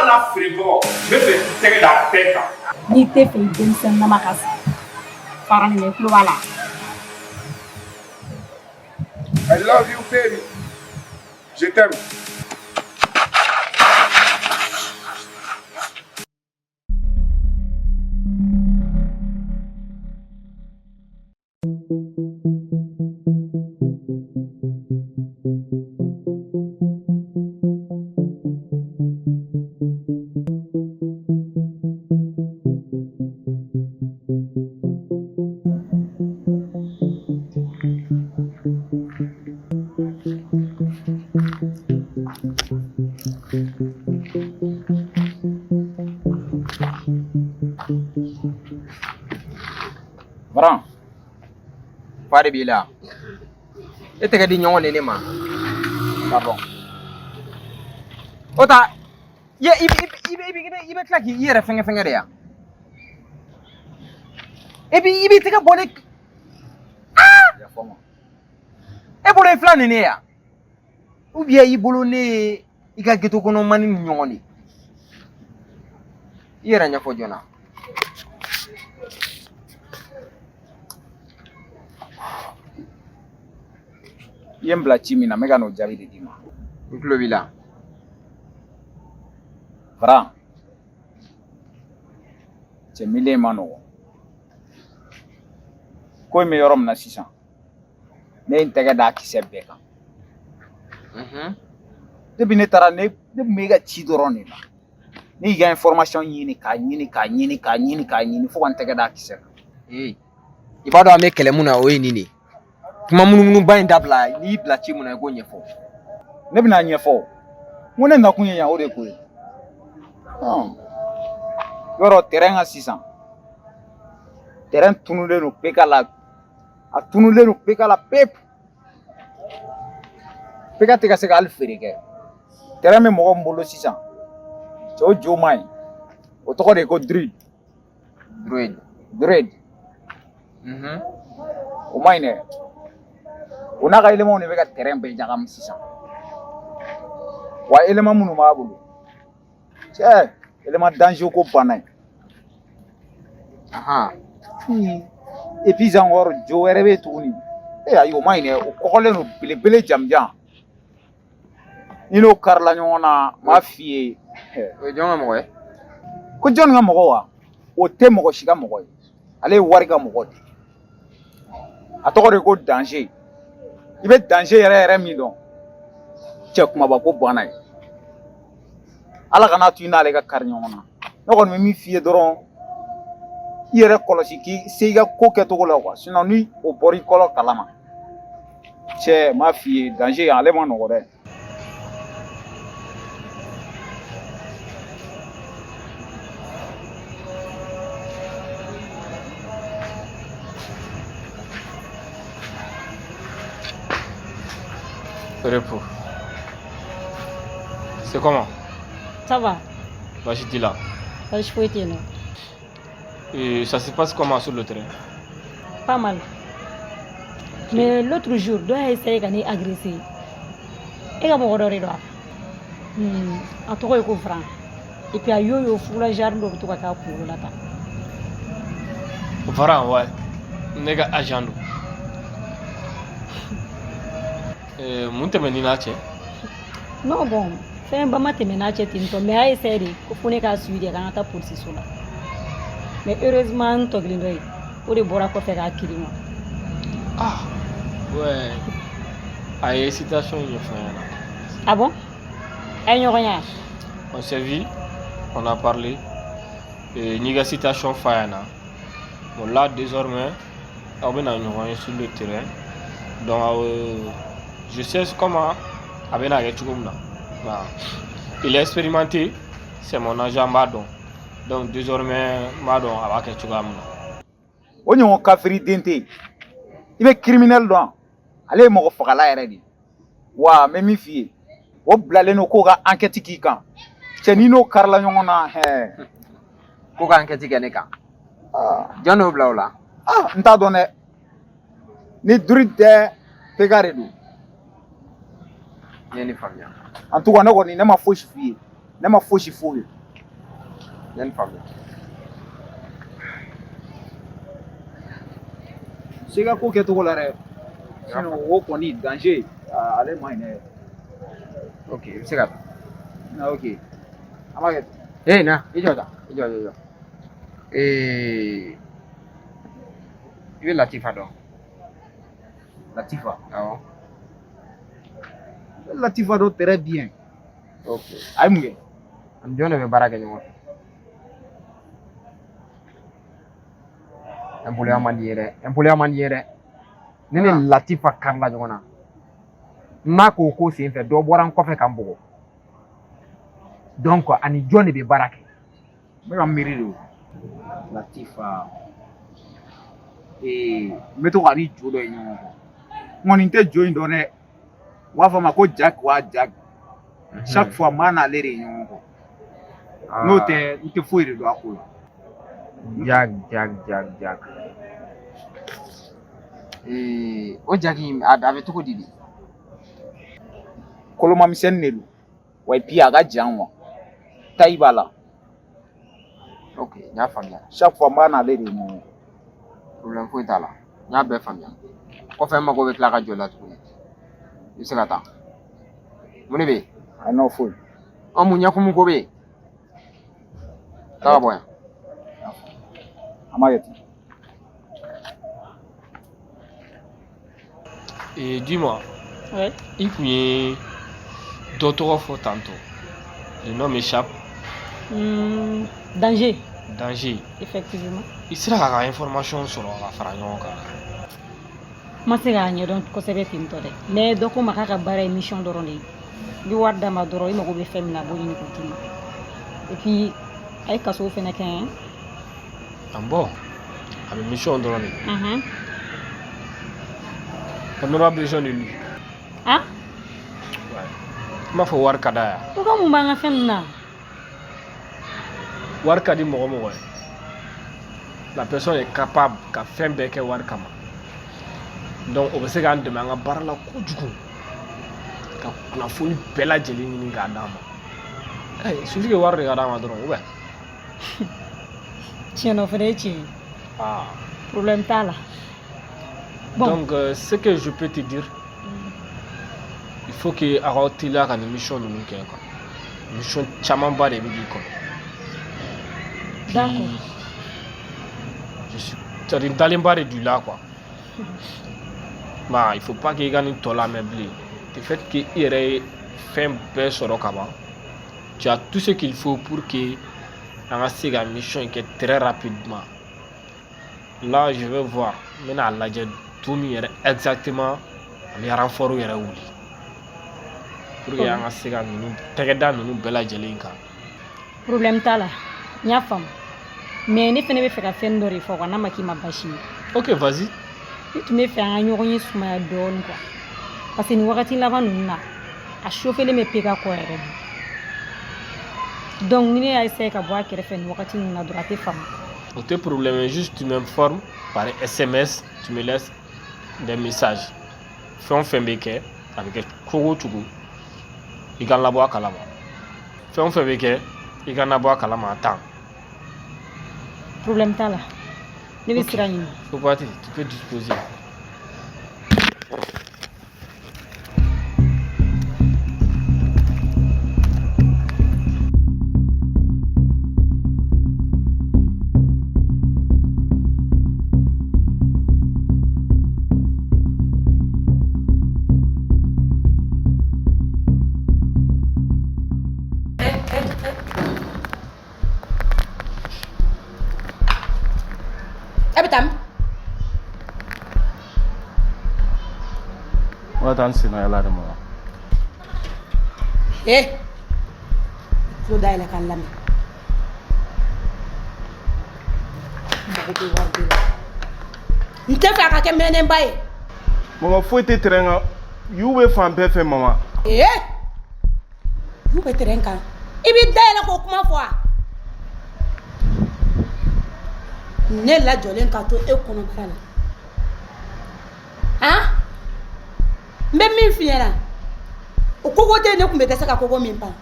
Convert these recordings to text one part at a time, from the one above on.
n'a feerebagaw, n bɛ fɛ k'i tɛgɛ da a bɛɛ kan. N'i tɛ fɛ i denmisɛnninama ka sa, fara nin na, i tulo b'a la. I love you, baby. Je t'aime. Varan, fa de b'i la. E tɛgɛ di ɲɔgɔn de ne ma. Pardon. O ta, i i i i i bɛ tila k'i yɛrɛ fɛngɛ fɛngɛ de yan. E bi i b'i tɛgɛ bɔ ne. Yafa ma. E bolo ye fila nin ne ye yan. Ou bien i bolo ne ye i ka ghetto kɔnɔ mani ni ɲɔgɔn de. I yɛrɛ ɲɛfɔ joona. I ye n bila ci min na, n bɛ ka n'o jaabi de d'i ma. N tulo b'i la. Varan, cɛ milieu in ma nɔgɔn. Ko in bɛ yɔrɔ min na sisan, ne ye n tɛgɛ d'a kisɛ bɛɛ kan. Depuis ne taara, ne tun bɛ e ka ci dɔrɔn de la. Ne y'i ka information ɲini k'a ɲini k'a ɲini k'a ɲini k'a ɲini fo ka n tɛgɛ d'a kisɛ kan. Ee, i b'a dɔn an bɛ kɛlɛ mun na, o ye nin de ye. Kuma munumunuba in dabila, n'i y'i bila ci mun na, i k'o ɲɛfɔ. Ne bɛna a ɲɛfɔ. N ko ne nakun ye yan, o de ko ye. Yɔrɔ terrain kan sisan, terrain tununnen don PK la, a tununnen don PK la pewu. PK tɛ ka se ka hali feere kɛ. Terrain bɛ mɔgɔ min bolo sisan, cɛ, o jo man ɲi. O tɔgɔ de ye ko Druid. Druid. Druid. O man ɲi dɛ. O n'a ka éléments de bɛ ka terrain bɛɛ ɲagami sisan. Wa élément minnu b'a bolo, cɛ, élément danger ko banna ye. Et puis encore, jo wɛrɛ bɛ yen tuguni. E ayi, o man ɲi dɛ, o kɔgɔlen don belebele jamujan. Ni n'o karila ɲɔgɔn na, n b'a f'i ye. O ye jɔn ka mɔgɔ ye? Ko jɔnni ka mɔgɔ wa? O tɛ mɔgɔ si ka mɔgɔ ye. Ale ye wari ka mɔgɔ de ye. A tɔgɔ de ko Danger. I bɛ danger yɛrɛ yɛrɛ min dɔn, cɛ, kumaba ko banna ye. Ala kana to i n'ale ka kari ɲɔgɔn na. Ne kɔni bɛ min f'i ye dɔrɔn, i yɛrɛ kɔlɔsi k'i se i ka ko kɛcogo la quoi. Sinon ni o bɔra i kɔlɔ kalama, cɛ, n b'a f'i ye, danger, ale ma nɔgɔ dɛ. Repos. C'est comment? Ça va. Baasi t'i la. Baasi foyi tɛ yen nɔ. Et ça se passe comment sur le terrain? Pas mal. Mais l'autre jour, dɔ y'a essayé ka ne agresser. E ka mɔgɔ dɔ de don wa? A tɔgɔ ye ko Varan. Et puis a y'o ye fugula genre dɔ bɛ to ka k'a kunkolo la tan. Varan, ouais. Ne ka agent don. Mun tɛmɛ n'i n'a cɛ? Non, bon, fɛn ba ma tɛmɛ n'a cɛ ten tɔ, mais a y'a essayé de ko fo ne k'a suivi de k'an ka taa polisiso la. Mais heureusement, n tɔ kelen dɔ ye, o de bɔra kɔfɛ k'a kiri ma. Ah, ouais. A ye situation ɲɛfɔ n ɲɛna. Ah bon? A ye ɲɔgɔn ye wa? On s'est vu, on a parlé. Et n y'i ka situation f'a ɲɛna. Bon, là, désormais, aw bɛna ɲɔgɔn ye sur le terrain. Donc, je sais comment a bɛna kɛ cogo min na. Voilà. Il est expérimenté, c'est mon agent, n b'a dɔn. Donc, désormais, n b'a dɔn a b'a kɛ cogoya min na. O ɲɔgɔn kafiri den tɛ yen. I bɛ criminel dɔn, ale ye mɔgɔ fagala yɛrɛ de ye. Wa n bɛ min f'i ye, o bilalen don k'o ka enquête k'i kan. Cɛ, n'i n'o karila ɲɔgɔn na, hɛn. Ko ka enquête kɛ ne kan. Jɔn y'o bila o la? Ah, n t'a dɔn dɛ. Ni Druid tɛ, PK de don. N ye nin faamuya. En tout cas, ne kɔni, ne ma fosi f'i ye, ne ma fosi f'u ye. N ye nin faamuya. Se ka ko kɛcogo la dɛ, sinon o kɔni danger, ale man ɲi dɛ. Ok, i bɛ se ka taa. Ah, ok, an b'a kɛ ten. Eh, na, i jɔ tan, i jɔ, i jɔ. Ee, i bɛ Latifa dɔn? Latifa? Awɔ. Latifa dɔn très bien. Ok. A ye mun kɛ? Ani jɔn de bɛ baara kɛ ɲɔgɔn fɛ? Impoliya man di ye dɛ, impoliya man di ye dɛ. Ne ni Latifa karila ɲɔgɔn na. N'a ko ko sen fɛ dɔ bɔra n kɔfɛ ka n bugɔ. Donc ani jɔn de bɛ baara kɛ? N bɛ ka miiri de o. Latifa, ee, n bɛ to k'a ni jo dɔ ye ɲɔgɔn kɔ. N kɔni tɛ jo in dɔn dɛ. U b'a fɔ a ma ko Jack wa Jack. Chaque fois n b'a n'ale de ye ɲɔgɔn kɔ. N'o tɛ, n tɛ foyi de dɔn a ko la. Jack, Jack, Jack, Jack. Ee, o Jack in a bɛ cogo di de? Koloma misɛnnin de don. Wa et puis a ka jan wa. Taille b'a la. Ok, n y'a faamuya. Chaque fois n b'a n'ale de ye ɲɔgɔn kɔ. Problème foyi t'a la. N y'a bɛɛ faamuya. Kɔfɛ n mago bɛ tila ka jɔ la tuguni. I bɛ se ka taa. Mun de bɛ yen? A n'o foyi. An mun ɲɛkumu ko bɛ yen? Taa ka bɔ yan. An b'a kɛ ten. Et dis-moi, Ouais. i kun ye dɔ tɔgɔ fɔ tantôt. Le nom m'échappe. Danger. Danger. Effectivement. I sera k'a ka information sɔrɔ ka fara ɲɔgɔn kan? N ma se k'a ɲɛdɔn kosɛbɛ ten tɔ dɛ. Mais dɔ ko ma k'a ka baara ye mission dɔrɔn de ye. I bɛ wari d'a ma dɔrɔn, i mago bɛ fɛn min na, a b'o ɲini k'o d'i ma. Et puis a ye kaso fɛnɛ kɛ. Ah bon? A bɛ mission dɔrɔn de kɛ. On aura besoin de lui. Ah? Ouais. N b'a fɔ wari ka d'a ye. O ka mun b'an ka fɛn ninnu na? Wari ka di mɔgɔ mɔgɔ ye. La personne est capable ka fɛn bɛɛ kɛ wari kama. Donc o bɛ se k'an dɛmɛ an ka baara la kojugu. Ka kunnafoni bɛɛ lajɛlen ɲini k'a d'an ma. Eh, suffit que wari de ka d'a ma dɔrɔn, ou bien? Tiɲɛ na, o fana ye tiɲɛ ye. Ah. Problème t'a la. Bon. Donc, ce que je peux te dire, il faut que aw k'aw teliya ka nin mission ninnu kɛ quoi. Mission camanba de bɛ k'i kɔnɔ. D'accord. Je suis, c'est-à-dire n dalenba de don i la quoi. Bah, il faut pas que i ka nin tɔ lamɛn bilen. Le fait que i yɛrɛ ye fɛn bɛɛ sɔrɔ ka ban, tu as tout ce qu'il faut pour que an ka se ka mission in kɛ très rapidement. Là, je vais voir. N bɛna a lajɛ don min yɛrɛ exactement an bɛ renfort yɛrɛ wuli. Pour que an ka se ka ninnu tɛgɛ da ninnu bɛɛ lajɛlen kan. Problème t'a la. N y'a faamu. Mais ne fɛnɛ bɛ fɛ ka fɛn dɔ de fɔ quoi, n'a ma k'i ma baasi ye. Ok, vas-y. Ne tun bɛ fɛ an ka ɲɔgɔn ye sumaya dɔɔni quoi. Parce que nin wagati laban ninnu na, a chauffelen bɛ PK kɔ yɛrɛ de. Donc ni ne y'a essayer ka bɔ a kɛrɛfɛ nin wagati ninnu na dɔrɔn, a tɛ faamu. O tɛ problème ye, juste tu m'informes par SMS, tu me laisses des messages. Fɛn o fɛn bɛ kɛ, a bɛ kɛ cogo o cogo, i ka labɔ a kalama. Fɛn o fɛn bɛ kɛ, i ka nabɔ a kalama à temps. Problème t'a la. Ne bɛ Ok. sira ɲini. Faut partir, tu peux disposer. E bɛ taa min? N ka taa n senna yala de ma. Ee, tulo dayɛlɛ ka n lamɛn. N mago bɛ wari de la. N tɛ fɛ a ka kɛ mɛnɛnba ye. Mama, foyi tɛ terrain kan. Y'u bɛ fan bɛɛ fɛ, mama. Ee, y'u bɛ terrain kan, i b'i dayɛlɛ k'o kuma fɔ wa? Ne lajɔlen ka to e kɔnɔbara la, han, n bɛ min f'i ɲɛna, o koko tɛ. Ne tun bɛ dɛsɛ ka koko min pan.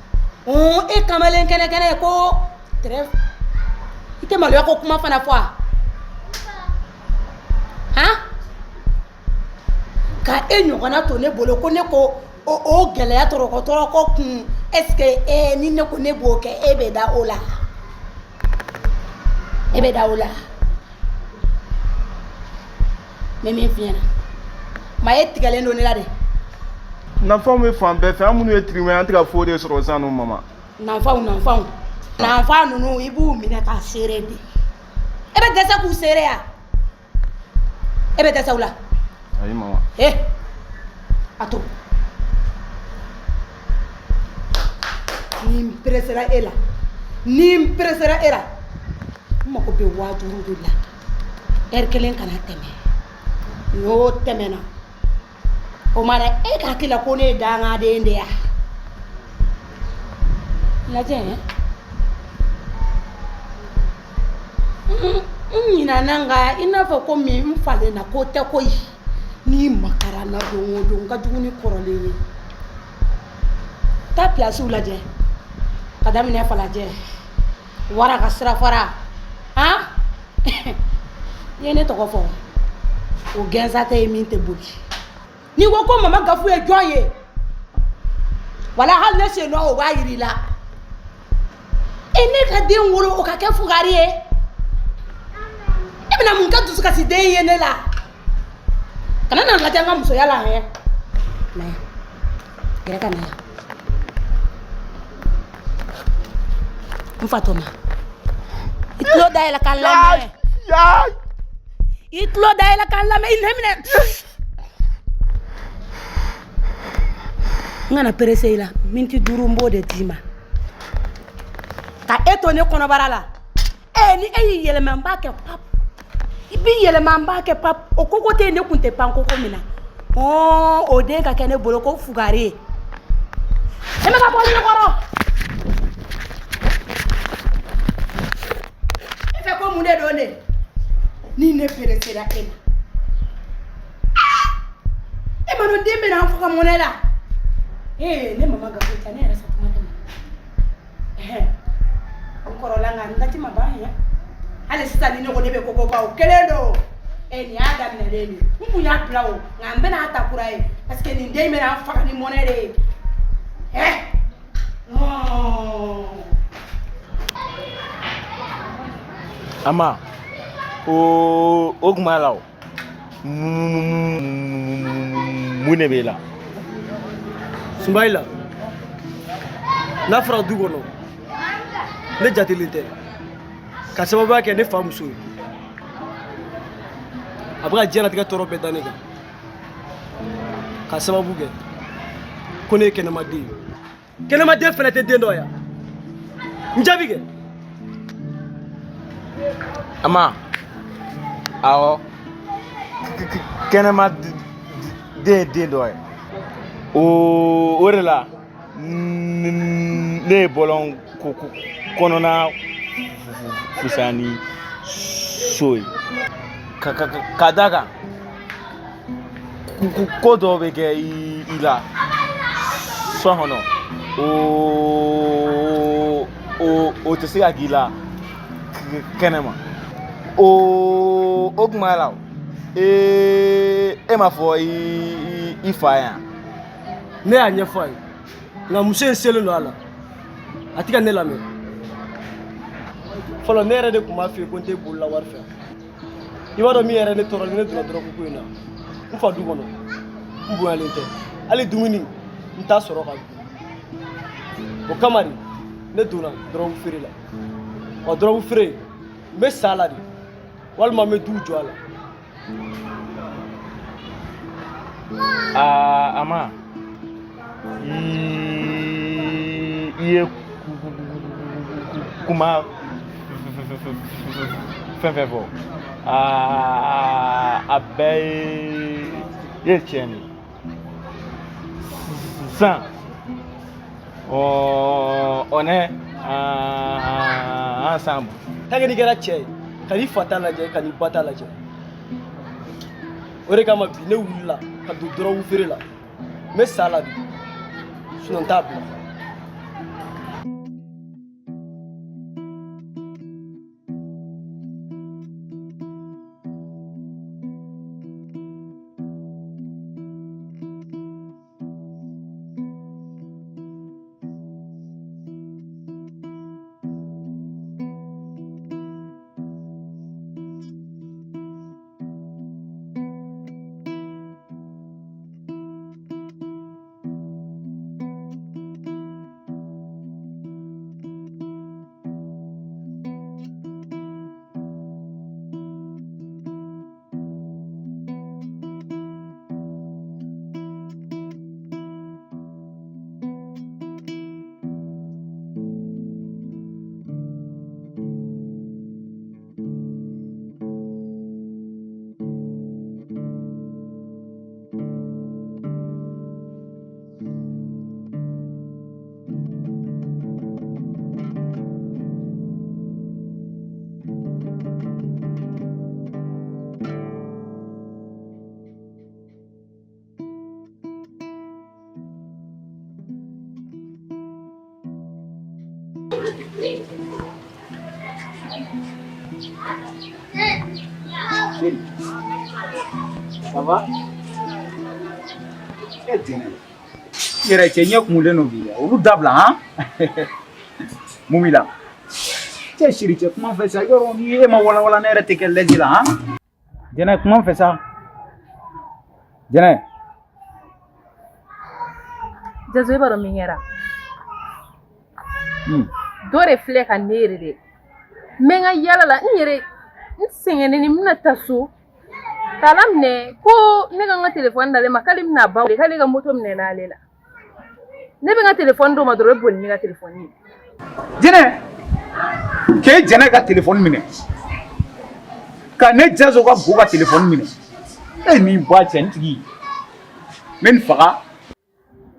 E kamalen kɛnɛ kɛnɛ ko terrain I tɛ maloya ko kuma fana fɔ a han ka e ɲɔgɔnna to ne bolo ko ne ko o gɛlɛya tɔrɔkɔ tɔrɔkɔ kun est ce que e ni ne ko ne b'o kɛ e bɛ da o la e bɛ da o la n bɛ min f'i ɲɛna maa e tigɛlen don ne la de. Nafaw bɛ fan bɛɛ fɛ, an minnu ye tirimɛ an tɛ ka foyi de sɔrɔ sisan nɔ mama. Nafaw nafaw nafa ninnu i b'u minɛ k'a seere de e bɛ dɛsɛ k'u seere ya e bɛ dɛsɛ u la. Ayi mama. E a to ni n peresera e la ni n peresera e la n mago bɛ 5000 de la ɛri kelen kana tɛmɛ n'o tɛmɛna o ma na e ka hakili la ko ne ye dangaden de ya lajɛ n ɲinana nka i n'a fɔ komi n falenna ko tɛ koyi n'i makara n na don o don n ka jugu ni kɔrɔlen ye taa pilasiw lajɛ ka daminɛ falajɛ wara ka sirafara han i ye ne tɔgɔ fɔ o gɛnsa tɛ ye min tɛ boli n'i ko ko mama gafu ye jɔn ye wala hali ne sen nɔ o b'a yir'i la e ne ka den wolo o ka kɛ fugari ye e bɛna mun kɛ dusukasi den ye ne la kana na lajɛ n ka musoya la hɛ na yan gɛrɛ ka na yan n fatoma i tulo dayɛlɛ ka n lamɛn i tulo dayɛlɛ ka n lamɛn i nɛn minɛ n kana perese i la miniti 5 n b'o de d'i ma ka e to ne kɔnɔbara la ee ni e y'i yɛlɛma n b'a kɛ pap i b'i yɛlɛma n b'a kɛ pap o koko tɛ yen ne kun tɛ pan koko min na o den ka kɛ ne bolo ko fugari ye e bɛ ka bɔ ne kɔrɔ e fɛ ko mun de don ne ni ne peresera e ma e ma dɔn den bɛna an faga mɔnɛ la ee ne mama gafe ta ne yɛrɛ sa tuma tɛmɛ n kɔrɔla nka n dati ma ban yɛ hali sisan ni ne ko ne bɛ koko ba o kelen don e nin y'a daminɛlen de ye n kun y'a bila o nka n bɛna a ta kura ye parce que nin den in bɛna n faga ni mɔnɛ de ye ɛ non. Ama o kuma la o mun de b'e la? Sumayila n'a fɔra du kɔnɔ ne jatelen tɛ ka sababuya kɛ ne fa muso ye a bɛ ka diɲɛlatigɛ tɔɔrɔ bɛɛ da ne kan ka sababu kɛ ko ne ye kɛnɛmaden ye kɛnɛmaden fɛnɛ tɛ den dɔ ya n jaabi kɛ. Ama awɔ kɛnɛma den ye den dɔ ye o de la ne ye bɔlɔn kɔnɔna fisaya ni so ye ka d'a kan ko dɔw bɛ kɛ i la so kɔnɔ o tɛ se ka k'i la kɛnɛma o kuma la e m'a fɔ i fa ye yan. Ne y'a ɲɛfɔ a ye nka muso in selen don a la a tɛ ka ne lamɛn fɔlɔ ne yɛrɛ de tun b'a f'i ye ko n tɛ bolola wari fɛ i b'a dɔn min yɛrɛ ne tɔɔrɔ ni ne donna dɔrɔgu ko in na n fa du kɔnɔ n bonyalen tɛ hali dumuni n t'a sɔrɔ ka dun o kama de ne donna dɔrɔgu feere la wa dɔrɔgu feere n bɛ sa a la de walima n bɛ duw jɔ a la. Aa Ama i ye kuma fɛn fɛn fɔ a bɛɛ ye tiɲɛ de ye sisan on est ensemble. Tant que n'i kɛra cɛ ye ka n'i fa ta lajɛ ka n'i ba ta lajɛ o de kama bi ne wulila ka don dɔrɔgu feere la n bɛ sa la bi sinon n t'a bila. Chérie, ça va? E Jɛnɛ, i yɛrɛ cɛ ɲɛ kumulen don bi dɛ, olu dabila han. Mun b'i la? Cɛ chérie, cɛ kuma n fɛ sa, yɔrɔ ni e ma walawala ne yɛrɛ tɛ kɛ lɛji la han. Jɛnɛ, kuma n fɛ sa. Jɛnɛ. Jazo, i b'a dɔn min kɛra? Dɔ de filɛ ka ne yɛrɛ dɛ. N bɛ n ka yala la, n yɛrɛ n sɛgɛnnen ni n bɛna taa so. K'a laminɛ ko ne ka n ka telefɔni d'ale ma, k'ale bɛna ba wele, k'ale ka moto minɛ n'ale la. Ne bɛ n ka telefɔni d'o ma dɔrɔn, o bɛ boli ni ne ka telefɔni ye. Jɛnɛ, k'e Jɛnɛ ka telefɔni minɛ, ka ne Jazo ka go ka telefɔni minɛ. E ni ba cɛ, n tigi, n bɛ nin faga.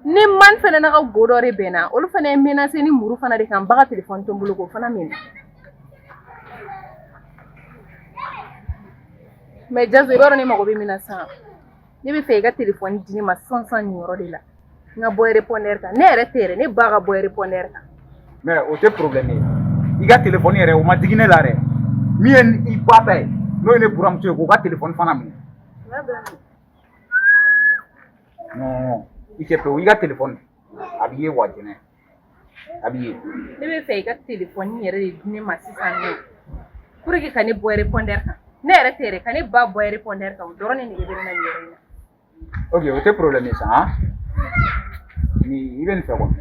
Ni man fɛnɛ n'a ka go dɔ de bɛnna, olu fɛnɛ ye menacé ni muru fana de kan, n ba ka telefɔni to n bolo k'o fana minɛ. Mais Jazo, i b'a dɔn ne mago bɛ min na sisan? Ne bɛ fɛ i ka telefɔni di ne ma sisan sisan nin yɔrɔ de la. N ka bɔ répondeur kan. Ne yɛrɛ tɛ yɛrɛ, ne ba ka bɔ répondeur kan. Mais o tɛ problème ye. I ka telefɔni yɛrɛ, o ma digi ne la dɛ. Min ye i ba ta ye, n'o ye ne buramuso ye, k'o ka telefɔni fana minɛ. Non, i kɛ pewu, i ka telefɔni a b'i ye wa Jɛnɛ, a b'i ye. Ne bɛ fɛ i ka telefɔni yɛrɛ de di ne ma sisan nɔ pour que ka ne bɔ répondeur kan. Ne yɛrɛ tɛ yɛrɛ, ka ne ba bɔ répondeur kan, o dɔrɔn de nege bɛ ne na nin yɔrɔ in na. Ok, o tɛ problème ye sa han. Ni i bɛ nin fɛ kɔni,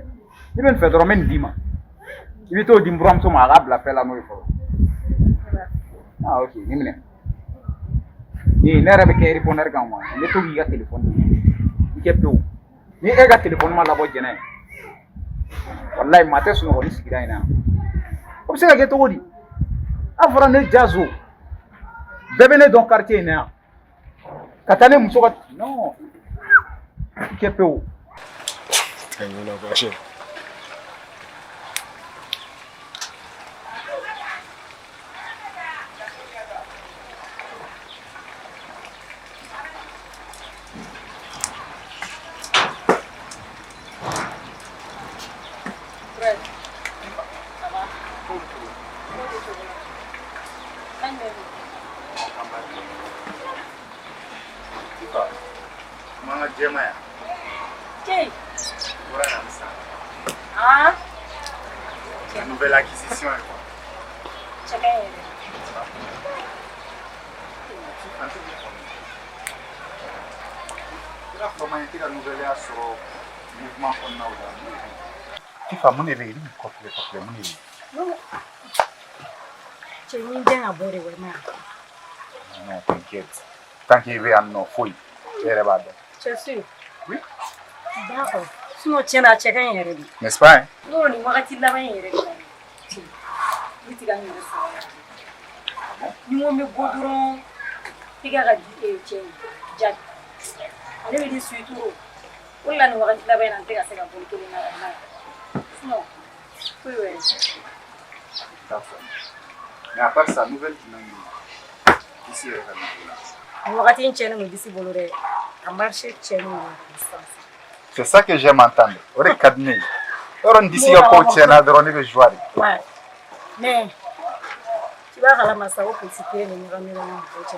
i bɛ nin fɛ dɔrɔn, n bɛ nin d'i ma. I bɛ t'o di n buramuso ma, a k'a bila fɛn la n'o ye fɔlɔ. Ah ok, nin minɛ. Ni ne yɛrɛ bɛ kɛ répondeur kan wa, n bɛ to k'i ka telefɔni i kɛ pewu. Ni e ka telefɔni ma labɔ Jɛnɛ, walayi maa tɛ sunɔgɔ ni sigida in na. O bɛ se ka kɛ cogo di? A fɔra ne Jazo, bɛɛ bɛ ne dɔn quartier in na yan. Ka taa ne muso ka non, i kɛ pewu. Nouvelle acquisition quoi. Cɛ ka ɲi yɛrɛ. I ka fama ye, tɛ ka nouvelle ya sɔrɔ mouvement kɔnɔnaw la. Fifa, mun de bɛ yen? I bɛ kɔfilɛ kɔfilɛ, mun de bɛ yen? Cɛ, n den ka bɔ de wa ma. Non, t'inquiète. Tant que i bɛ yan nɔ, foyi. E yɛrɛ b'a dɔn. Cɛ sûr. Oui. D'accord. Sinon tiɲɛ na, a cɛ ka ɲi yɛrɛ de. N'est-ce pas hein? N'o nin wagati laban in yɛrɛ de la. Cɛ, ne ti ka n yɛrɛ sɔrɔ yɛrɛ. Ni n ko n bɛ bɔ dɔrɔn, i ka di cɛ ye Jack. Ale bɛ ne suit trop. O de la nin wagati laban in na, n tɛ ka se ka bɔ kelen na ka na. Sinon, foyi wɛrɛ tɛ. D'accord. Mais à part ça, nouvelle jumɛn bɛ yen? Disi yɛrɛ ka niveau la. Nin wagati in tiɲɛnen don disi bolo dɛ. A marché tiɲɛnen don sisan. C'est ça que j'aime entendre. O de ka di ne ye. Yɔrɔ ni disi ka kow tiɲɛna dɔrɔn, ne bɛ joie de. Ouais. Mais tu b'a kalama sa, o polisi kelen de ɲagamina ni mɔgɔw cɛ.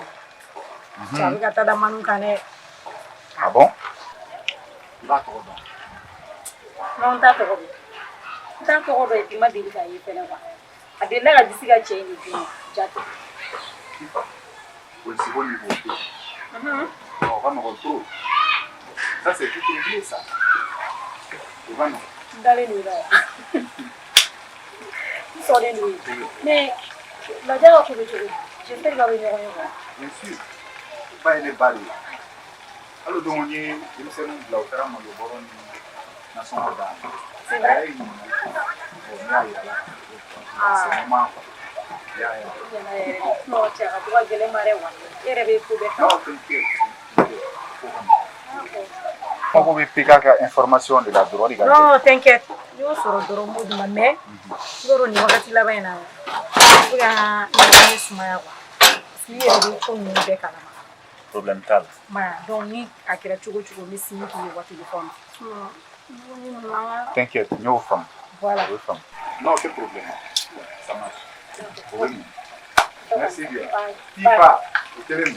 Cɛ, a bɛ ka taa da manu kan dɛ. Ah bon? I b'a tɔgɔ dɔn? Non, n t'a tɔgɔ dɔn. N t'a tɔgɔ dɔn et puis n ma deli k'a ye fɛnɛ quoi. A delila ka disi ka cɛ in de dun Jate. Fifa, polisi ko niveau tɛ yen. Non, o ka nɔgɔn trop. Ça, c'est tout réglé, ça. O ka nɔgɔn. N dalen don i la. N sɔnnen don yen. Mais Lajɛ ka ko bɛ cogo di? J'espère que aw bɛ ɲɔgɔn ye quoi. Bien sûr. Ba ye ne ba de ye. Hali o don, n ye denmisɛnninw bila, u taara malo bɔrɔ ni nasɔngɔ d'a ma. C'est A vrai? yɛrɛ y'i ɲininka. Bon, ne y'a yira la. C'est normal quoi. I y'a ye wa? Ɲɛna yɛrɛ de. Sinon cɛ, a ka to ka gɛlɛn ma dɛ walayi. E yɛrɛ bɛ ko bɛɛ Non, kalama. t'inquiète. T'inquiète. Ko ka nɔgɔn. Mago bɛ PK ka information de la dɔrɔn, o de ka gɛlɛn. Non, t'inquiète. N y'o sɔrɔ dɔrɔn, n b'o d'u ma, mais i b'a dɔn nin wagati laban in na, n bɛ ka ɲɔgɔn ye sumaya quoi. Parce que i yɛrɛ bɛ ko ninnu bɛɛ kalama. Problème t'a la. Ma donc ni a kɛra cogo o cogo, n bɛ signe k'i ye wa téléphone. Sinon, n ko ni ninnu an ka T'inquiète, n y'o faamu. Voilà. O ye faamu. Non, o tɛ problème. O bɛ mun? Merci bien. Tifa, o kelen don.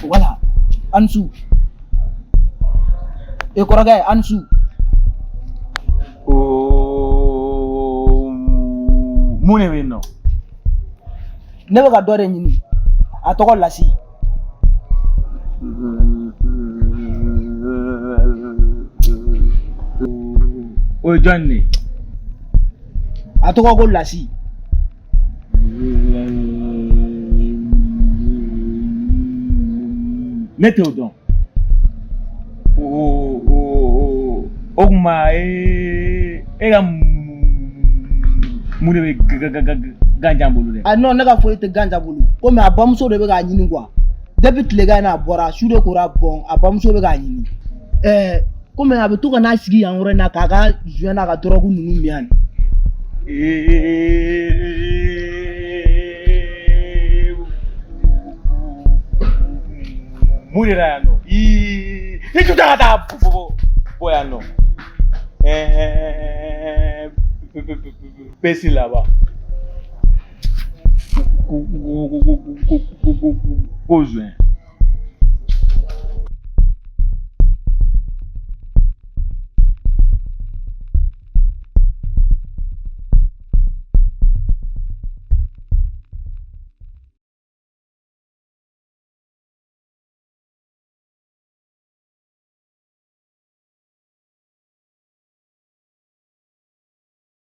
Wala a ni su. E kɔrɔkɛ, a ni su. Oo, mun de bɛ yen nɔ? Ne bɛ ka dɔ de ɲini, a tɔgɔ Lasi. O ye jɔn de ye? A tɔgɔ ko Lasi. Ne t'o dɔn. O kuma e ka mun de bɛ ganjan bolo dɛ? A non, ne ka foyi tɛ ganja bolo, komi a bamuso de bɛ k'a ɲini quoi. Depuis tilegan in na a bɔra, su de kora. Bɔn, a bamuso bɛ k'a ɲini. Ɛɛ, komi a bɛ to ka n'a sigi yan yɔrɔ in na k'a ka joint n'a ka drogue ninnu min yan. Mun de la yan nɔ? I tun tɛ ka taa bɔ yan nɔ. Pesi laban. Ko joint.